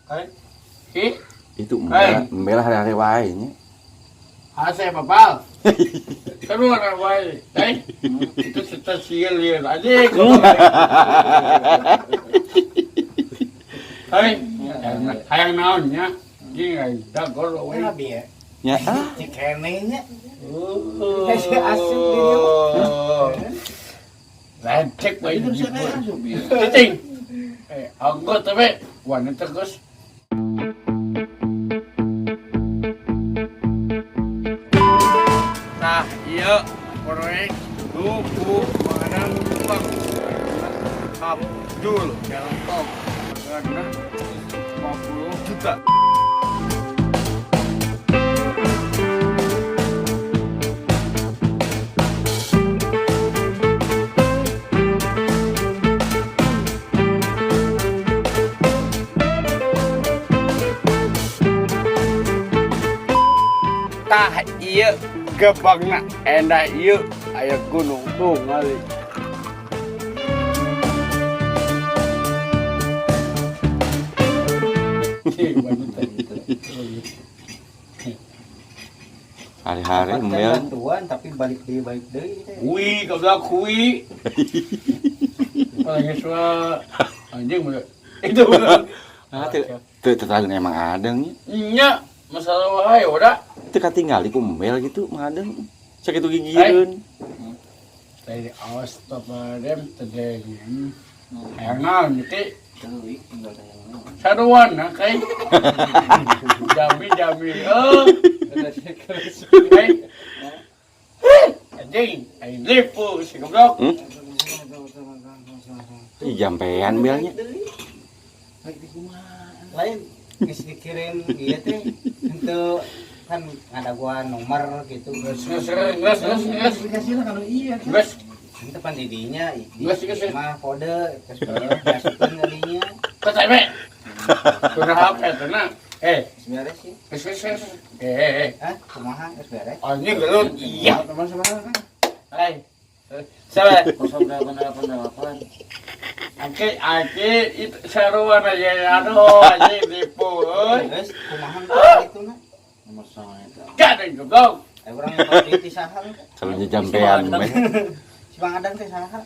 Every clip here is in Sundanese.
Hai. Ki, Itu membela hari-hari wae nya. Hase papal. Keluar wae. Eh, itu stasiun lieur anjing. Hai, hayang naon nya? Anjing aing dagor we. Nah, bieu. Nya ah. Cikene nya. Oh. Asup di dieu mah. Lecek wae Itu bisa kayak asup ya. Cicing. Eh, anggot tapi wanita geus. Nah, iya proyek duku mengenang uang Abdul jalan tol harganya 50 juta. Tah iya gebangna endah ieu aya gunung tuh ngali. Hari-hari Dapatkan membela. bantuan tapi balik deui teh. Kui goblok kui. Paling sua anjing bener. Itu bener. Ah, teu teu teu emang adeng nya. Nya masalah wae udah. Teu katingali ku membel gitu Mang Adeng. Sakitu gigireun. Tadi awas dem tadi. Hayang naon iki Teuing tinggal tanya. saruan nah kai. Jami jami. Oh. Kai. Anjing, aing lipu si goblok. Hmm? Ih jampean belnya. Lain geus dikirim ieu teh henteu kan ngadaguan nomor gitu. Geus geus geus geus geus. Aplikasi lah kalau iya. Geus Henteu pan di dinya di Geus, geus, geus. mah kode terus masukkeun ka dinya. KTP. Sudah HP tenang. Eh, Geus beres sih. geus geus geus. Eh, eh, eh. Hah, kumaha geus beres? Anjing gelut. Iya. Teman sama kan. Hai. Salah. 0888. Aki, aki, itu seruan aja, aduh, anjing tipu, euy. Geus kumaha itu na? Nomor sama itu. Gak ada yang goblok. Eh urang nyetok di saha kan? Kalau jampean meh. Si Bang Adang teh saha?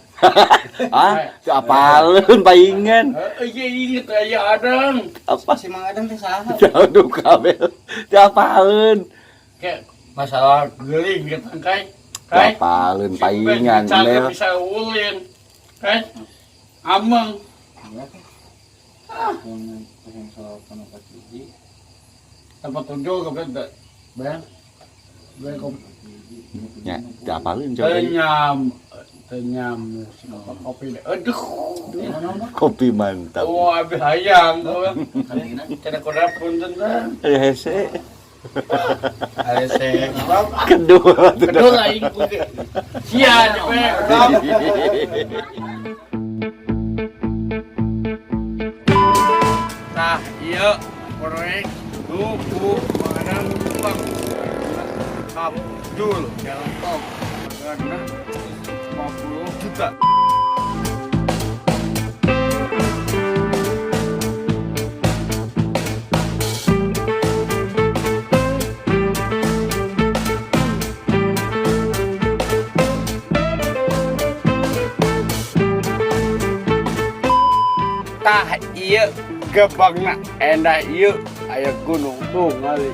Ah, teu apaleun paingan. Iya inget aja Adang. Apa? Si Mang Adang teh saha? Jauh duka bel. Teu apaleun. Kayak masalah geling gitu kai. Teu Kai. apaleun paingan bel. Bisa ulin. Kai. Ameng. Iya kan? 0847. Tempat tujuh goblok. Bang. Bang kopi. Nya, teu apaleun coba. Tenyam. Tenyam. Kopi. Aduh. Kopi mantap. Wah, habis hayang. Cara koda punten teh. Aya hese. Hese. Kedua. Kedua aing ku. Sia cepet. Nah, iya proyek duku mengenang uang Abdul jalan tol harganya 50 juta. Tah iya gebangna endah ieu aya gunung tuh ngali.